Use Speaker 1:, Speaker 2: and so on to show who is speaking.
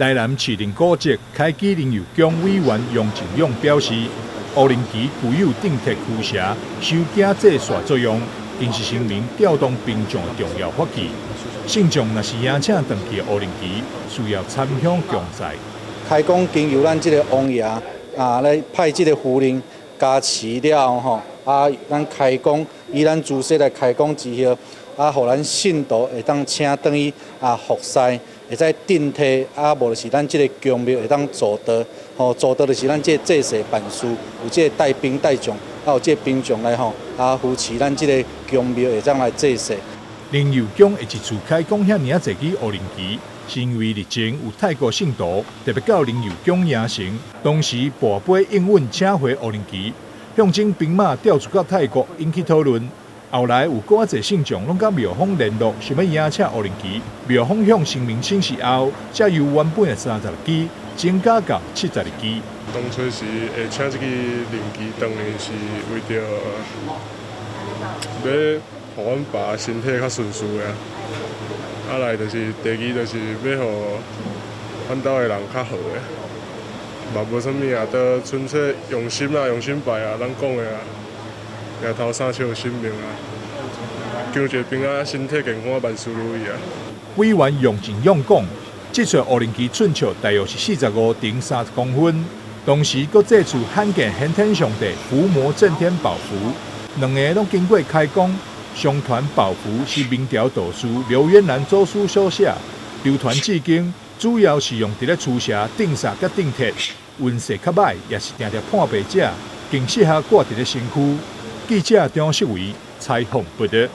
Speaker 1: 台南市靈古蹟開基靈佑宮委員楊靜勇表示，烏龍旗具有鎮鐵驅邪、收驚祭煞作用，更是神明調動兵將的重要法器。信眾若是邀請轉去烏龍旗，需要參香供祭。
Speaker 2: 開講經由咱這个王爺啊來派這个符令加持了後吼，啊，咱開講以咱主席來開講之後，啊，予咱信徒會當請轉去啊服侍，會使鎮體，啊，無就是咱這个宮廟會當助道，吼助道就是咱這个祭祀辦事，有這个帶兵帶將，啊有這个兵將來吼，啊扶持咱這个宮廟會當來祭祀。
Speaker 1: 靈佑宮會一次開講遐爾濟支烏龍旗，是因為日前有泰國信徒特別到靈佑宮迎神，當時跋杯應允請回烏龍旗，象徵兵馬調駐到泰國引起討論。後來有閣較濟信眾攏佮廟方聯絡，想欲邀請烏龍旗，廟方向神明請示後，才由原本的32支增加到72支。
Speaker 3: 當初時會請這支靈旗轉來是為著欲予阮爸身體較順遂啊，啊來就是第二就是欲予阮兜的人較好的，嘛無啥物啊，都純粹用心啦，用心拜啊，咱講的啊，額頭三尺有神明啊，求一個平安，身體健康，萬事如意啊。
Speaker 1: 委員楊靜勇講，這串烏龍旗寸尺大約是45乘30公分，同時閣祭出罕見玄天上帝伏魔鎮天寶符，兩个攏經過開講。相傳寶符是明朝道士劉淵南祖師所寫，流傳至今，主要是用佇咧驅邪、鎮煞佮鎮鐵，運勢較䆀，也是定定破病者，更適合掛佇咧身軀。記者張世維採訪報導。